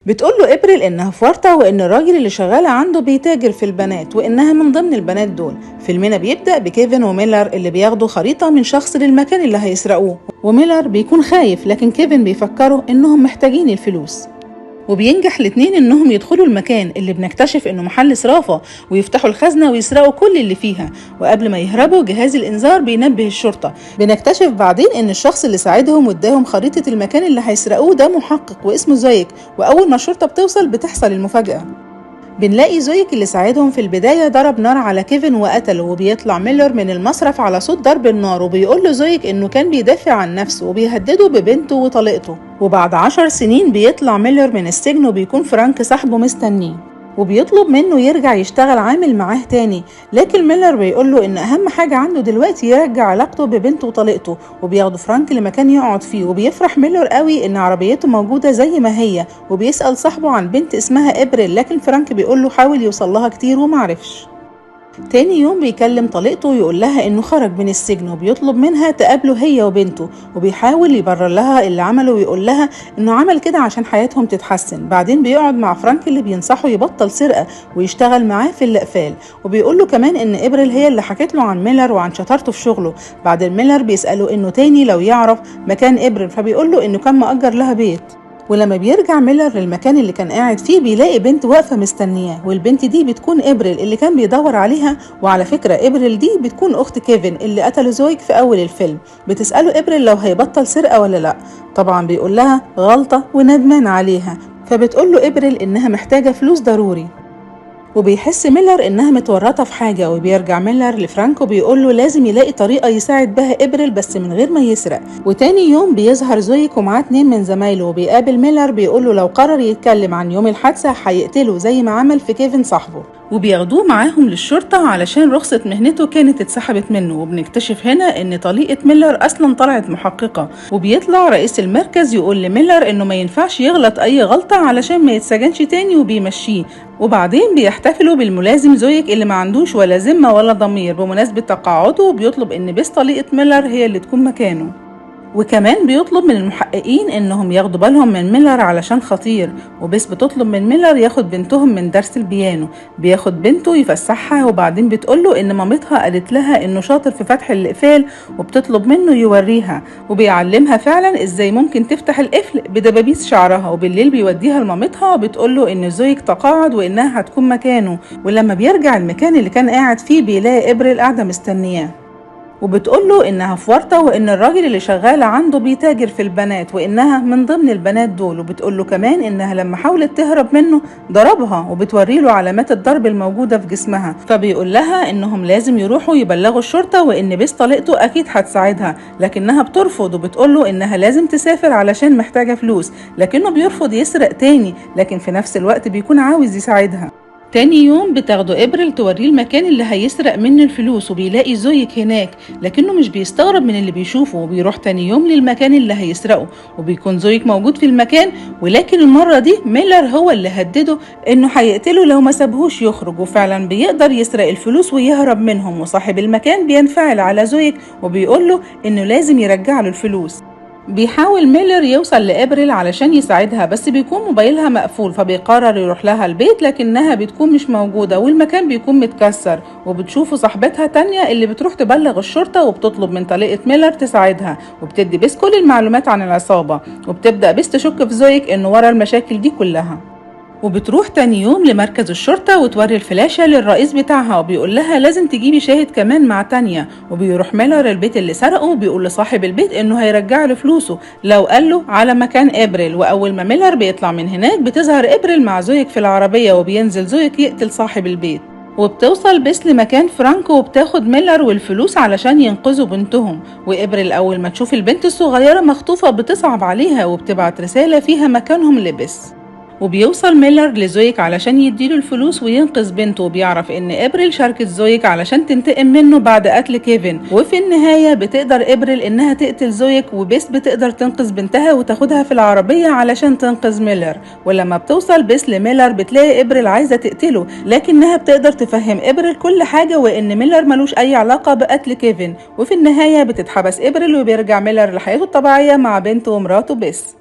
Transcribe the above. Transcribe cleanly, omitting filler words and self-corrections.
بتقول له ابريل انها في ورطة، وان الراجل اللي شغال عنده بيتاجر في البنات، وانها من ضمن البنات دول. فيلمنا بيبدا بكيفن وميلر اللي بياخدوا خريطة من شخص للمكان اللي هيسرقوه، وميلر بيكون خايف لكن كيفن بيفكروا انهم محتاجين الفلوس، وبينجح الاتنين انهم يدخلوا المكان اللي بنكتشف انه محل صرافة، ويفتحوا الخزنة ويسرقوا كل اللي فيها. وقبل ما يهربوا جهاز الانذار بينبه الشرطة. بنكتشف بعدين ان الشخص اللي ساعدهم واداهم خريطة المكان اللي هيسرقوه ده محقق واسمه زويك. واول ما الشرطة بتوصل بتحصل المفاجأة، بنلاقي زويك اللي ساعدهم في البداية ضرب نار على كيفن وقتله، وبيطلع ميلر من المصرف على صوت ضرب النار، وبيقول له زويك انه كان بيدافع عن نفسه، وبيهدده ببنته وطليقته. وبعد 10 سنين بيطلع ميلر من السجن، وبيكون فرانك صاحبه مستنيه، وبيطلب منه يرجع يشتغل عامل معاه تاني، لكن ميلر بيقول له ان اهم حاجة عنده دلوقتي يرجع علاقته ببنته وطليقته. وبياخده فرانك لمكان يقعد فيه، وبيفرح ميلر قوي ان عربيته موجودة زي ما هي، وبيسأل صاحبه عن بنت اسمها ابريل، لكن فرانك بيقول له حاول يوصل لها كتير ومعرفش. تاني يوم بيكلم طليقته ويقول لها انه خرج من السجن، وبيطلب منها تقابله هي وبنته، وبيحاول يبرر لها اللي عمله ويقول لها انه عمل كده عشان حياتهم تتحسن. بعدين بيقعد مع فرانك اللي بينصحه يبطل سرقة ويشتغل معاه في الأقفال، وبيقول له كمان ان ابريل هي اللي حكت له عن ميلر وعن شطارته في شغله. بعدين ميلر بيسأله انه تاني لو يعرف مكان ابريل، فبيقول له انه كان مأجر لها بيت. ولما بيرجع ميلر للمكان اللي كان قاعد فيه بيلاقي بنت واقفة مستنياه، والبنت دي بتكون ابريل اللي كان بيدور عليها. وعلى فكرة، ابريل دي بتكون اخت كيفن اللي قتله زويك في اول الفيلم. بتسأله ابريل لو هيبطل سرقة ولا لا. طبعا بيقول لها غلطة وندمان عليها. فبتقول له ابريل انها محتاجة فلوس ضروري، وبيحس ميلر انها متورطة في حاجه. وبيرجع ميلر لفرانك وبيقول له لازم يلاقي طريقه يساعد بها ابريل بس من غير ما يسرق. وتاني يوم بيظهر زويك ومعاه اتنين من زمايله، وبيقابل ميلر بيقول له لو قرر يتكلم عن يوم الحادثة هيقتله زي ما عمل في كيفن صاحبه، وبياخدوه معاهم للشرطة علشان رخصة مهنته كانت اتسحبت منه. وبنكتشف هنا ان طليقة ميلر اصلا طلعت محققة. وبيطلع رئيس المركز يقول لميلر انه ما ينفعش يغلط اي غلطة علشان ما يتسجنش تاني، وبيمشيه. وبعدين بيحتفلوا بالملازم زويك اللي ما عندوش ولا ذمة ولا ضمير بمناسبة تقاعده، وبيطلب ان بيس طليقة ميلر هي اللي تكون مكانه، وكمان بيطلب من المحققين انهم ياخدوا بالهم من ميلر علشان خطير. وبيس بتطلب من ميلر ياخد بنتهم من درس البيانو. بياخد بنته يفسحها، وبعدين بتقوله ان مامتها قالت لها انه شاطر في فتح الاقفال، وبتطلب منه يوريها، وبيعلمها فعلا ازاي ممكن تفتح القفل بدبابيس شعرها. وبالليل بيوديها لمامتها، وبتقوله ان زويك تقاعد وانها هتكون مكانه. ولما بيرجع المكان اللي كان قاعد فيه بيلاقي ابريل قاعدة مستنياه، وبتقول له انها في ورطة، وان الراجل اللي شغال عنده بيتاجر في البنات، وانها من ضمن البنات دول. وبتقول له كمان انها لما حاولت تهرب منه ضربها، وبتوري له علامات الضرب الموجودة في جسمها. فبيقول لها انهم لازم يروحوا يبلغوا الشرطه، وان بيس طليقته اكيد هتساعدها، لكنها بترفض وبتقول له انها لازم تسافر علشان محتاجه فلوس، لكنه بيرفض يسرق تاني، لكن في نفس الوقت بيكون عاوز يساعدها. تاني يوم بتاخده ابريل توريه المكان اللي هيسرق منه الفلوس، وبيلاقي زويك هناك، لكنه مش بيستغرب من اللي بيشوفه. وبيروح تاني يوم للمكان اللي هيسرقه، وبيكون زويك موجود في المكان، ولكن المرة دي ميلر هو اللي هدده انه هيقتله لو ما سابهوش يخرج. وفعلا بيقدر يسرق الفلوس ويهرب منهم، وصاحب المكان بينفعل على زويك وبيقول له انه لازم يرجع له الفلوس. بيحاول ميلر يوصل لإبريل علشان يساعدها، بس بيكون موبايلها مقفول، فبيقرر يروح لها البيت، لكنها بتكون مش موجودة والمكان بيكون متكسر. وبتشوفه صاحبتها تانية اللي بتروح تبلغ الشرطة، وبتطلب من طليقة ميلر تساعدها، وبتدي بيس كل المعلومات عن العصابة، وبتبدأ بيس تشك في زويك انه ورا المشاكل دي كلها. وبتروح تاني يوم لمركز الشرطة وتوري الفلاشة للرئيس بتاعها، وبيقول لها لازم تجيبي شاهد كمان مع تانية. وبيروح ميلر البيت اللي سرقه، وبيقول لصاحب البيت انه هيرجع له فلوسه لو قال له على مكان ابريل. واول ما ميلر بيطلع من هناك بتظهر ابريل مع زويك في العربية، وبينزل زويك يقتل صاحب البيت. وبتوصل بيس لمكان فرانكو وبتاخد ميلر والفلوس علشان ينقذوا بنتهم. وإبريل أول ما تشوف البنت الصغيرة مخطوفة بتصعب عليها، وبتبعت رسالة فيها مكانهم لبس. وبيوصل ميلر لزويك علشان يديله الفلوس وينقذ بنته، وبيعرف ان ابريل شاركت زويك علشان تنتقم منه بعد قتل كيفن. وفي النهاية بتقدر ابريل انها تقتل زويك، وبيس بتقدر تنقذ بنتها وتاخدها في العربية علشان تنقذ ميلر. ولما بتوصل بيس لميلر بتلاقي ابريل عايزة تقتله، لكنها بتقدر تفهم ابريل كل حاجة، وان ميلر ملوش اي علاقة بقتل كيفن. وفي النهاية بتتحبس ابريل، وبيرجع ميلر لحياته الطبيعية مع بنته ومراته بيس.